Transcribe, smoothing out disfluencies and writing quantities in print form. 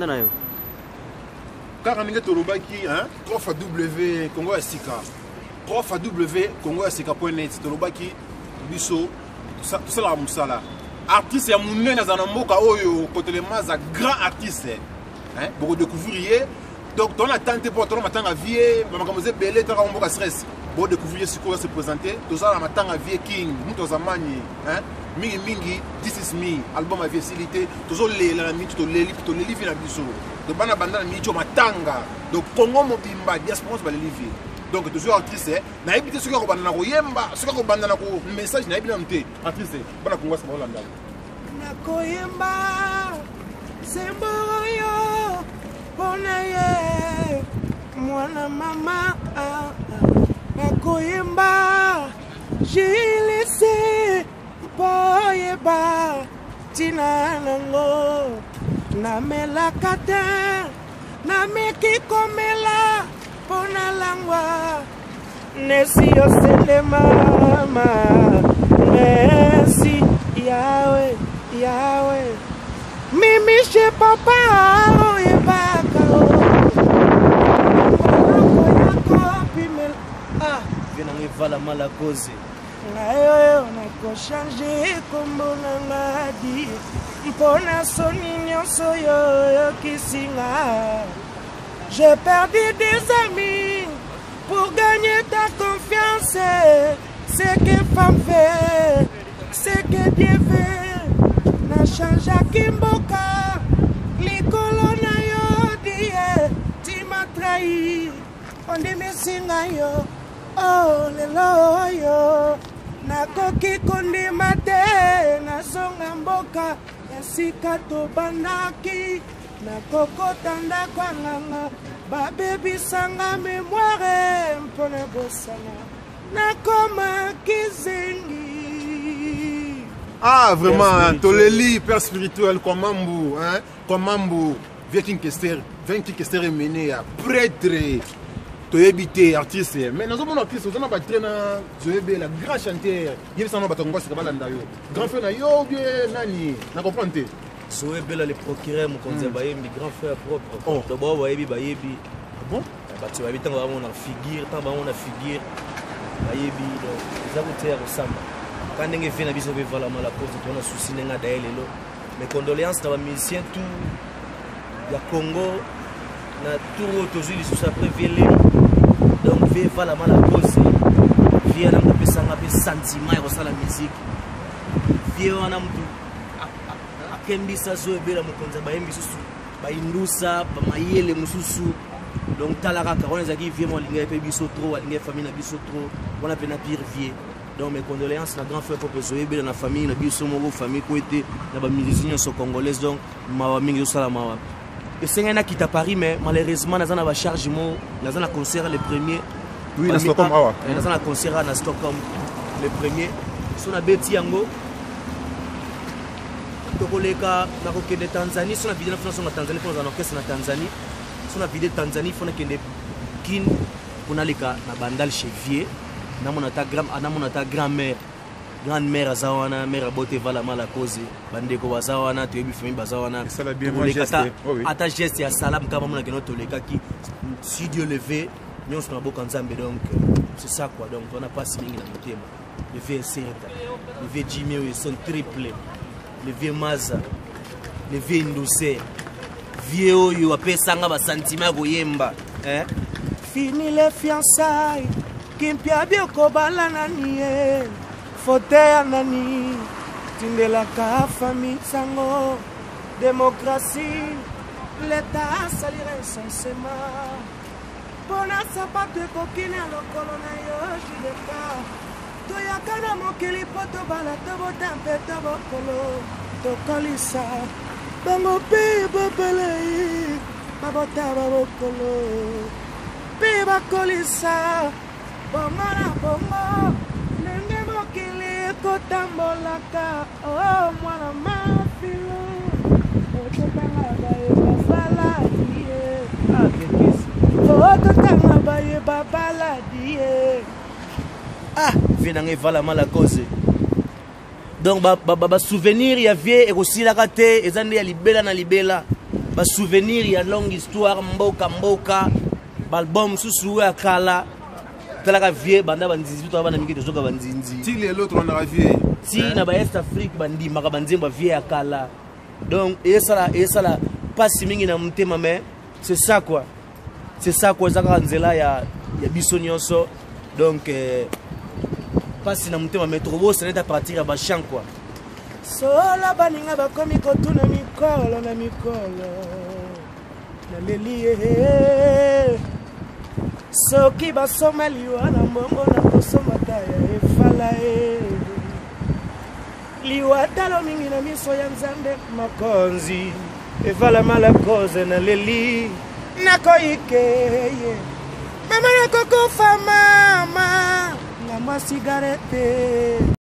Banda na yo. Kaka ndenge tolobaki, hein, 3 W Congo ya sika. 3 W Congo ya sika point net tolobaki biso tosalaka mosala. Artiste ya monene aza na mboka oyo Kotelema aza grand artiste. Hein, boko découvrir ye. Donc tona tante po tona matanga vie, makambo eza ebele toka mboka stress. Bo découvrir ye sikoyo se présenter. Tozala matanga vie king, mutu azamani, hein. Mingi mingi this is me album ya vie esili te tozolela na miniti toleli toleli vie na biso donc bana banda na miniti oyo matanga donc congo mobimba diaspora nyonso baleli vie donc tozwi artiste nayebi te soki akobanda na koyemba soki akobanda na ko message nayebi nanu te artiste bana congo asima olanda nakoyemba nzembo oyo mpona ye mwana mama ah, ah. nakoyemba jilisi mpo oyeba ntina nango namelaka te nameki komela mpo nalangwa nesi yosende mama merci yawe yawe mimishe papa oyebaka o moloko yakopimela ah vie nanga evala malakoze Ngai oyo nakochange kombo na nga di mpo na soni nyonso oyo oyokisi nga. J'ai perdu des amis pour gagner ta confiance. Ce que femme fait, ce que Dieu veut. Na changeaki mboka likolo na yo die tu m'as trahi ondimisi ngai yo Oh, lelo oyo nakoki kondima te nazonga mboka esika tobandaki nakokota ndako ya nganga babebisanga memoire mpo na bosana nakoma kizengi. Ah vraiment toleli père spirituel Kwamambu hein Kwamambu vieux King Kester vieux King Kester emene ya prêtre toyebi te artiste mais nazomona artiste oza na batre na zoyebela grand chanteur yebisa na bato yango sika balanda yo grand frère na yo bien nani na comprendre te zoyebela le procureur mokonzi ya hmm. bayembi grand frère propre oh. to bao bayebi bayebi ah bon bato bayebi ntango bamona figure ntango bamona figure bayebi donc eza koteya kosamba ka ndenge vie na biso mpe evalama la pauvre tona souci ndenge adaye lelo mes condoléances na bamusicien tout ya congo na tour oyo tozwi lisusu après vie lelo donc vie evalama la cause vie wana moto apesanga mpe sentiment ya kosala musique vie wana moto akembisa zo ebela mokonzi ya bayembi lisusu baindusa bamayele mosusu donc tala kaka wana ezalaki vie mo alingaki mpe biso trop alingaki famille na biso trop wana mpe na pire vie donc mes condoléances na grand frère propre zoyebela na famille na biso moko famille kwete na bamusicien nyonso congolaise donc mawa mingi ezosala mawa esengeli nakita paris mais malheureusement naza na bacharge mo naza na concert le premier oui, na Stockholm awa eh, naza na concert na Stockholm le premier so nabeti yango tokoleka nakokende Tanzanie so na vide na songa Tanzanie mpo nazala na orchestre na Tanzanie so na vide Tanzanie fo nakende Kin mpo naleka na Bandal chez Vieux namona ata grand namona ata grand mère grande mère aza wana mère abote evala mala cause bandeko baza wana toyebi famille baza wana toleka ata geste ya salam kaka bamona keno tolekaki si dieu le veut nyonso na boka nzambe donc c'est ça quoi donc wana mpasi mingi na motema le vieux inserta le vieux jimmy oyo son triple le vieux maza le vieux induse vieux oyo apesanga basentiment ya koyemba eh? Fini les fiançailles kimpia biokobala nani ye fote ya nani tindelaka famille sango demokratie leta asali recensement mpo na sapato ekoki na lokolo na yo judeka toyaka na mokili mpo tobala tobota mpe tobokolo tokolisa bango mpe bobelei babota babokolo mpe bakolisa bongo na bongo ndenge mokili ekotambolaka o oh, mwana mafilo ototanga baye babaladi ye ototanga baye babaladi ye ah vie nanga evalama la cause donc basouvenir ba, ba, ba ya vie ekosilaka te eza nde ya libela na libela. Basouvenir ya longue histoire, mboka mboka, baalbum mosusu oyo ya kala. Talaka vie banda banzinzi, to bana mingi tozoka banzinzi. Ti lelo tolandaka vie. Ti na ba Est Afrique bandimaka banzembo ya vie ya kala. Donc esala esala pasi mingi na motema, mais c'est ça quoi. C'est ça quoi, eza kaka nzela ya biso nyonso. Donc pasi na motema, mais tokobosana ete à partir ya bachamp quoi. Solo baninga bakomi kotuna mikolo na mikolo, naleli ye. Soki basoma liwa na mbongo, nakosomba ta ya efala ye. Liwa talo mingi na miso ya Nzambe mokonzi, evalama la cause. Naleli, nakoyike ye mama, nakokufa mama na mwa cigarette.